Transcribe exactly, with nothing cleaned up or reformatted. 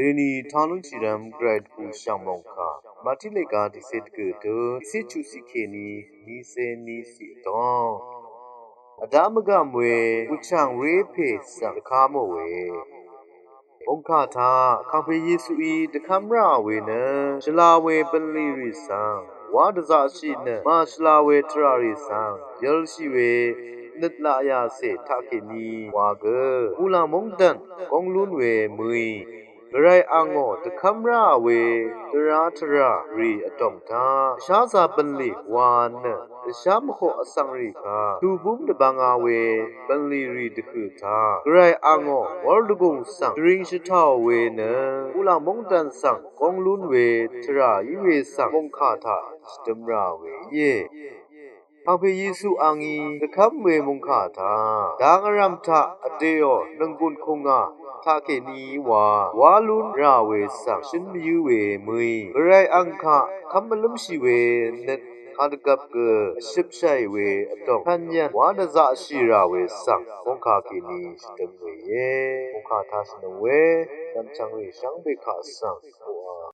Deni tanun shirem grai dvku shang mongka. Mati lega dise dvku tu, dise chusi keni, nise nisi tong. Ada mvgam we, uchang re pe sang dvkamo we. Mongka ta, kangpe Yesu i dvkam ra we ne, shila we benli ri sang, wa dvza shi ne, ma shila we tvrari sang, yelshi we, nit la ya se ta keni, wa ge, ulang mongdan, konglun we, mui. Gvray angò dvkv́mrá we dvrá tvrà rì vdòng tá, dvsházā bv̀nlì wa nø, dvshá mvhoq vsvng rì kà, tubúng dvbvnga we bv̀nlì rì dvhø̀ tá, Gvray angò wv́r dvgùng svng dvring shvtàò we nø, uqlàng móngdàn svng góng lún we tvrà í we svng mòngkà taq shvdøm rà we íe. Kàngpè Yesu a ngí dvkv́m we mòngkà taq, dang vrv̀m taq vdèò nònggùn kùngà taqkèní wa, wá lún rà we svng shǿn mvyǿ we mø̀í, Gvray ang kaq kv́m mvlǿmshì we nøt kadvgvp gø vshøpshàì we vdòng, tv̀n yv̀n wá dvzaqshì rà we svng, mòngkà kèní shvdøm we íe. Mòngkà taq shvnøng we, nv̀mchv̀ng rì shvngbe kaq svng,